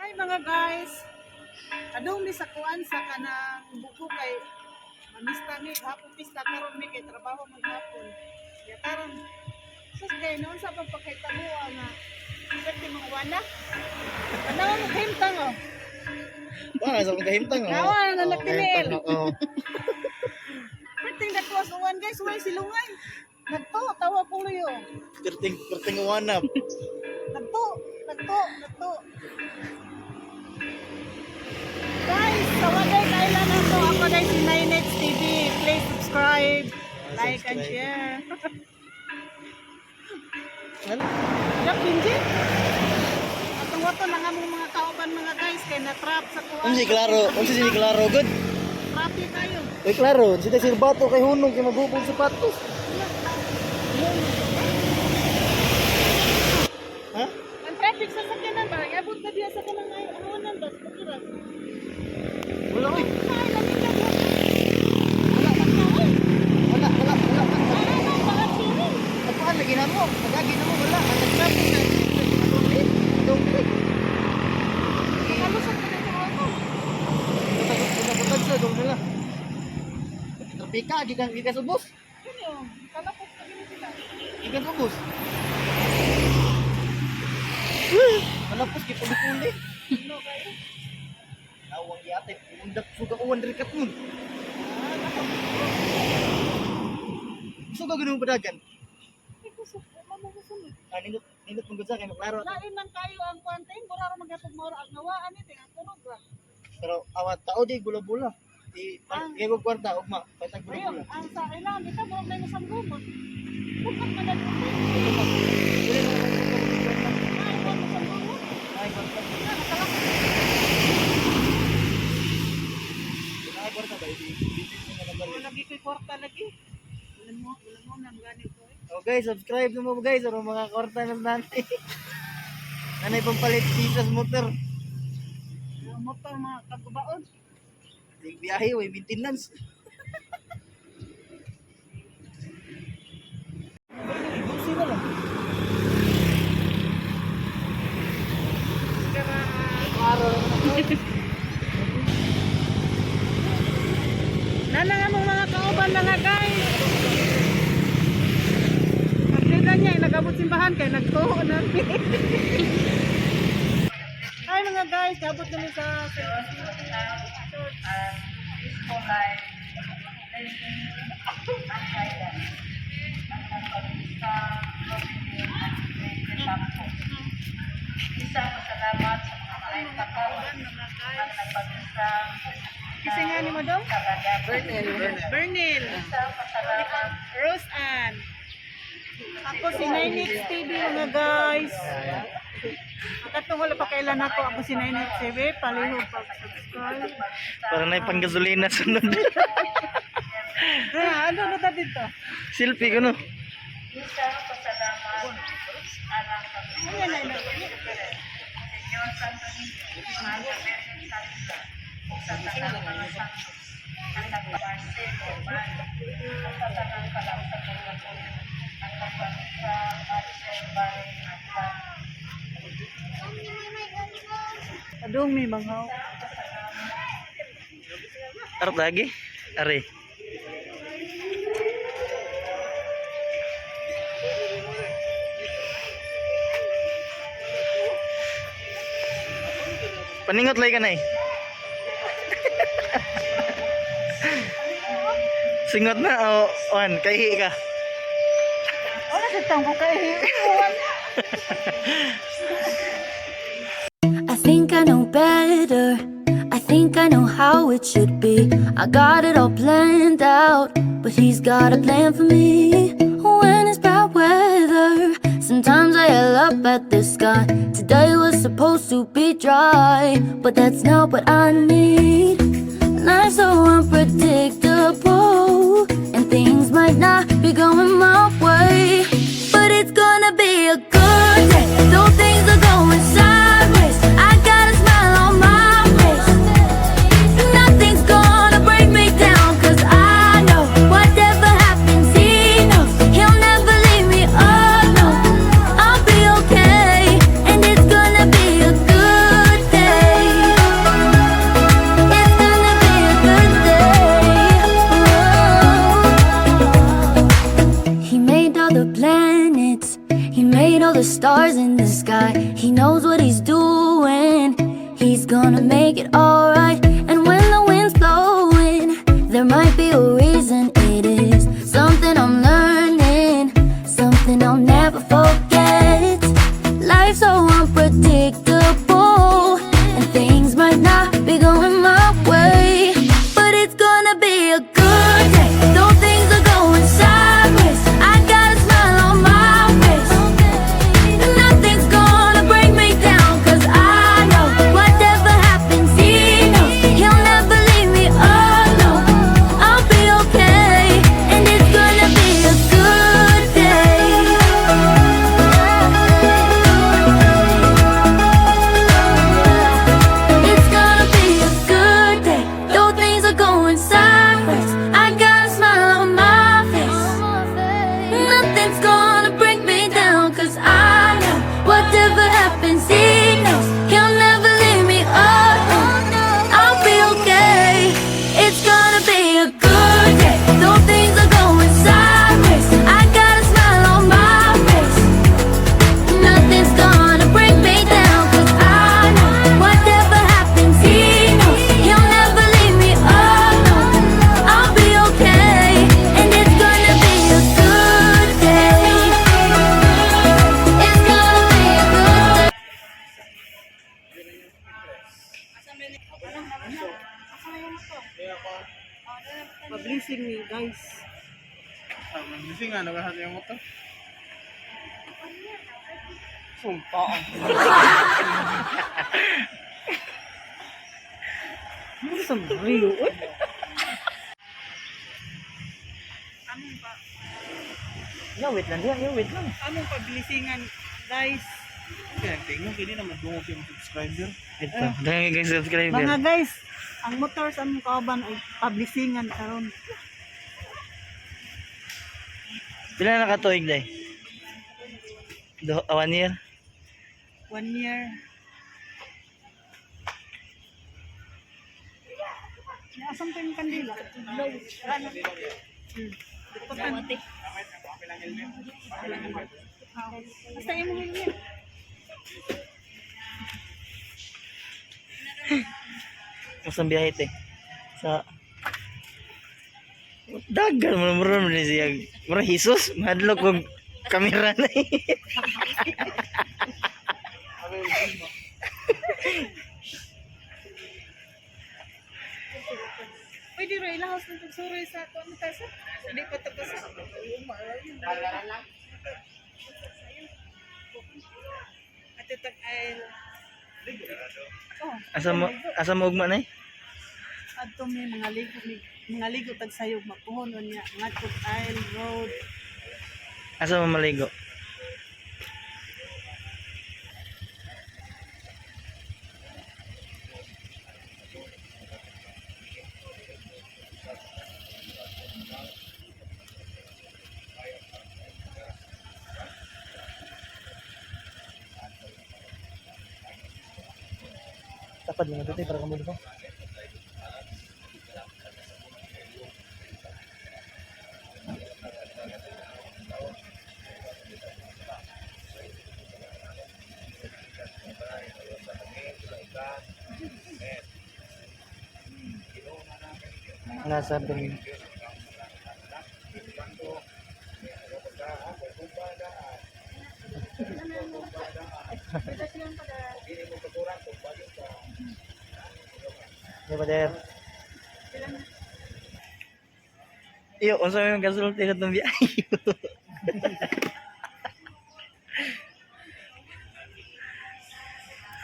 Hi, mga guys. Adong mi sa kuan sa kanang buko kay mamista mi hapon, pista karon mi kay trabaho maghapon. Ya karon sus kay noon sa pagpakahitabo nga swerte mga wana. Ano mo kahimtang oh. Wala sa kahimtang oh. Nawa, na Oh, nagtinil. kahimtang, oh. Perting dakwas uwan, guys, way silungay. Nagto, tawa puloy oh. Perting perting wanap. Nagto, nagto, nagto. Guys, sawagay kailan ako. Ako dahil si 9X TV. Please subscribe, like, and Subscribe. Share. Ano? Jack Benji? Atong wato lang among mga kauban, mga guys, kay na-trap sa kuwan. Unsi klaro, unsi si klaro good. Traffic kayo. Uy klaro, si Sirbato kay hunong kay mabubog sapatos. Ha? Ang traffic sa sakyanan ba? Abot na diya sa kanang ay ahunan ba? Sa kira. Wala oy. Ay, lami na diya. Wala man na oy. Wala, wala, wala. Ay, ay, baka siring. Pagkuan lagi na mo, pagagi na mo wala. Ang nagtraffic na. Dong kay. Nakalusot na dito ako. Butag sa dong nila. Trapika gikan gikan sa bus. Yun yung, kalapot na gini sila. Gikan sa bus. Malapos kay puli-puli. No, kayo. Awang yate, undak suga uwan diri katun. Ah, nako. Suga ganun padagan. Ay, kusog. Wala mo kusunod. Ah, nindot nindot mong sa kay klaro. Lain man kayo ang kwanting, mura ra magyapon mura ang ngawaan ni tinga tunog ra. Pero awa tao di gula-bula. Di Ah. kay ko kwarta ugma, patag Ayun, gula-bula. ang sa ilang dito mura may musanggumot. Bukat man ang Wala na Ay, mo musanggumot. ay kwarta. Na nakalak. Ay kwarta ba di di na nabalik. Wala lagi ko'y kwarta lagi. Wala mo nang gani ko eh. Okay, subscribe na mo guys aron mga kwarta ng nanay. Nanay pampalit pisa sa motor. Ang motor mga kagubaon. Di biyahe way maintenance. Busi na lang. Klaro na naman. Nana nga mong mga kauban, mga guys. Pagkita niya, nag-abot simbahan kay nagtuho na. Hi, mga guys, kabot namin sa church. Peaceful life, blessing, and guidance. Ang nagpag-isa, Roselyn at Greg Campo. Isa pasalamat sa mga maayong kakawan ang nagpag-isa Kasi nga ni mo daw? Bernel. Bernil. Isa pasalamat. Rose Ann. Ako si 9X TV, mga guys. Ang katong wala pa kailan ako, ako si 9X TV. Palihog pag-subscribe. Para na yung panggasolina sunod. Ah, ano na ta dito? Selfie ko no. Isa pasalamat alang sa Ano yan, ano? Senyor Santo Niño, mahal na Virgen Santa, ug sa tanang mga santos, ang nagparse o man, ug sa tanang kalautan ng Katoliko, ang nagpamisa, Marisol, Baring, at Juan. Adong may mga Arap lagi. Are. Paningot lay ka na eh. Singot na o on kaihi ka. Wala sa tangko kay. I think I know better. I think I know how it should be. I got it all planned out, but he's got a plan for me. When it's bad weather, sometimes I yell up at the sky. Today was supposed to be dry, but that's not what I need. Life's so unpredictable, and things might not be going my way. But it's gonna be a good day. Though things are going sideways, I got a smile on my face. Nothing's gonna break me down, 'cause I know whatever happens, he knows. He'll never leave me alone. I'll be okay, and it's gonna be a good day. all the stars in the sky. He knows what he's doing. He's gonna make it alright. And when the wind's blowing, there might be a reason. It is something I'm learning, something I'll never forget. Life's so unpredictable, and things might not be going my way. But it's gonna be a good day. Though things are going sideways, I got a smile on my face. Nothing's gonna break me down, 'cause I know whatever happens, he knows. He'll never leave me alone. I'll be okay, and it's gonna be a good day. It's gonna be a good day. Though things are going sideways, I got a smile on my face. Nothing's gonna break me down, 'cause I know whatever happens, he knows. He'll never leave me alone. I'll be okay. It's gonna be a good day. Though things are going sideways, I got a smile on my face. Nothing's gonna break me down, 'cause I know whatever happens, he knows. He'll never leave me alone. I'll be okay, and it's gonna be a good day. It's gonna be a good day. Pablising ni guys. Gising nga, nagahati yung motor. Sumpa. Ano sa Rio? Uy. Among pa Yo, wait lang diyan. Yo, wait lang. among pablisingan guys. Kaya tingnan, kaya di naman dungog yung subscriber. Wait lang. Dahil guys, subscriber. Mga guys, ang motor sa among kauban ay pablisingan karon. Pila na katuig day? 1 year. 1 year. Nasaan pa yung kandila? Ano? Putan. Basta imo helmet. Mas ang biyahe te. Sa dagan mo mura mo ni siya. Mura Jesus, madlok og kamera na. Eh. Pwede ra ilahos ng tagsuroy sa kuan ta sa. Hindi pa tapos. Ate tag ay. Oh, Asa mo ugma na eh? Adto may mga ligo may mga ligo tag sayog mapuhon unya ngadto Isle Road. Asa mo maligo? Tapad mo na para kamulo ko. Nasa bin. Di ba, Der? Iyo, unsa may kasulti sa itong biyahe?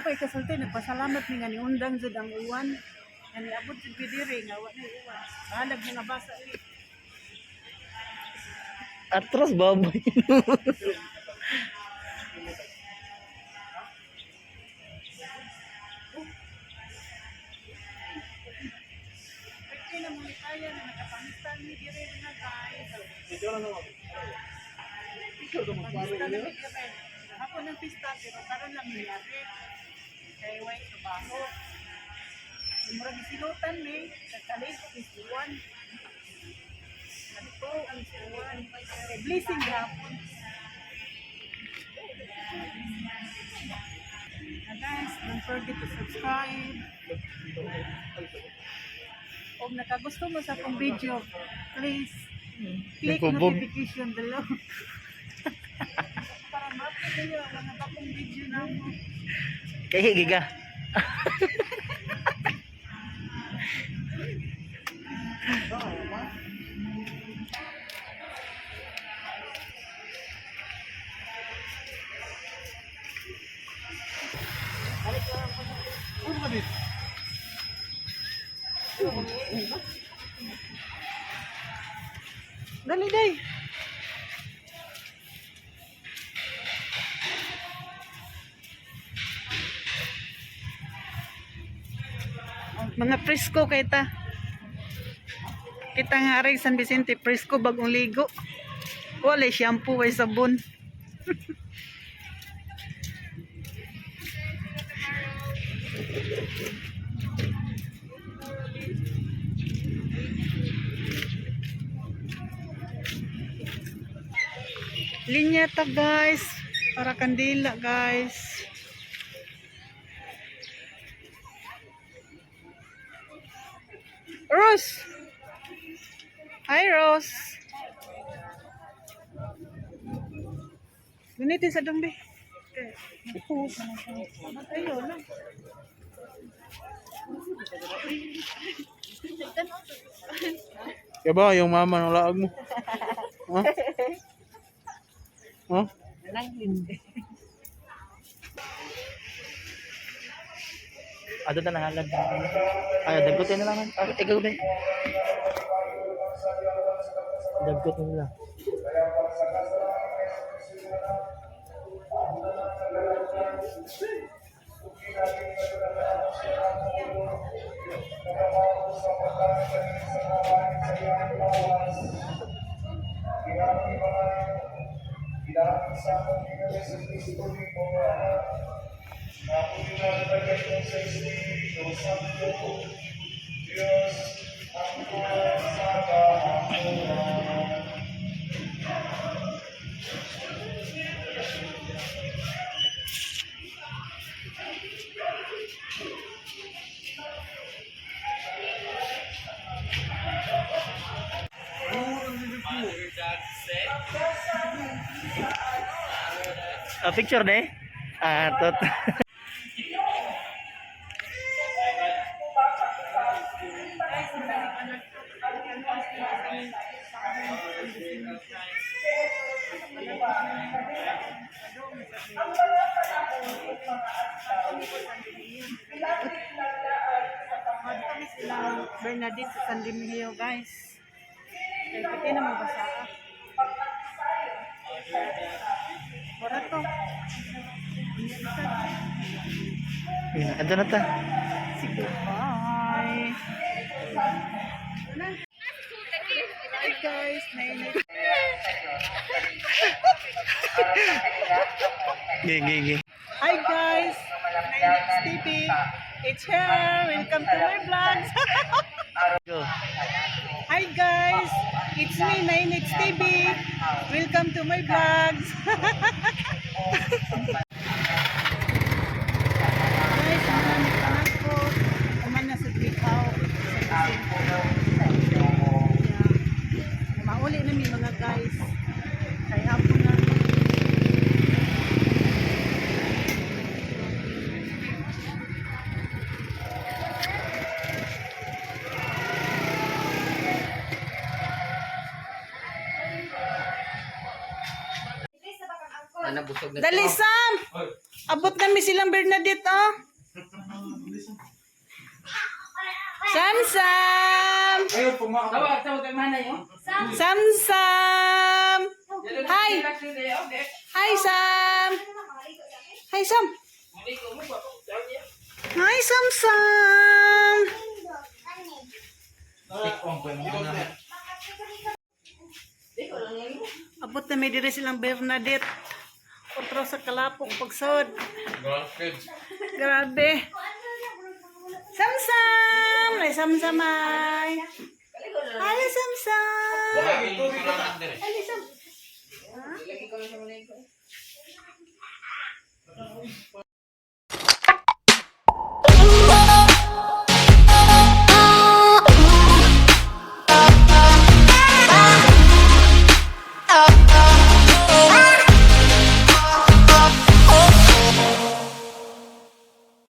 Okay kasulti nagpasalamat mi nga niundang jud ang uwan. Nga niabot jud mi diri nga wa nay uwan. Bahalag mga basa eh. Atras baboy. Pwede na mo kaya na nakapangista mi diri mga guys. Pangista na mi diri. Hapon ng pista pero karon lang nangyari. Kay way trabaho. Murag isilutan mi, nagkaliko mi sa uwan. Nagto ang uwan. Kay blessing gihapon. Guys, don't forget to subscribe. Kung nakagusto mo sa akong video, please click Nagpubog. notification below. Para ma-upload kayo ang mga bagong video na mo. Kay giga. Ano ka dito? Dali, day! Mga presko kay ta. Kita nga rin San Vicente, presko bagong ligo. Wala shampoo, way sabon. Linya ta guys, para kandila guys. Rose. Hi Rose. Ganito sa dumbi. Ayun lang. Kaya ba yung mama ng laag mo? Ha? Ha? Ato na nahalad. Ay, dagkotin na lang. Ah, ikaw ba? Dagkot na lang. Ah, picture de? Ah, tot. Kami sila Bernadette sa San Remigio guys. Kaya pati na mabasa ka. Mura to. Ato na ta. Sige, bye. Hi guys, nainit. Gi, gi, gi. Hi guys, Nainit TV. It's here. Welcome to my vlogs. Go. Hi guys, it's me Nainit TV. Welcome to my vlogs. Guys, ang mga ko. Kuman na sa Trikaw. Sa Vicente. Yeah. Mauli na mi mga guys. Kay hapon na. Dali Sam! Abot na mi silang Bernadette oh. Sam Sam! Ayun, pumaka. Sam Sam! Hi! Hi Sam! Hi Sam! Hi Sam Sam! Abot na may dire silang Bernadette. Otro sa kalapok pagsod. Grabe. Samsam! Ay, samsam ay. Ay, samsam! Ay, sam. Ano?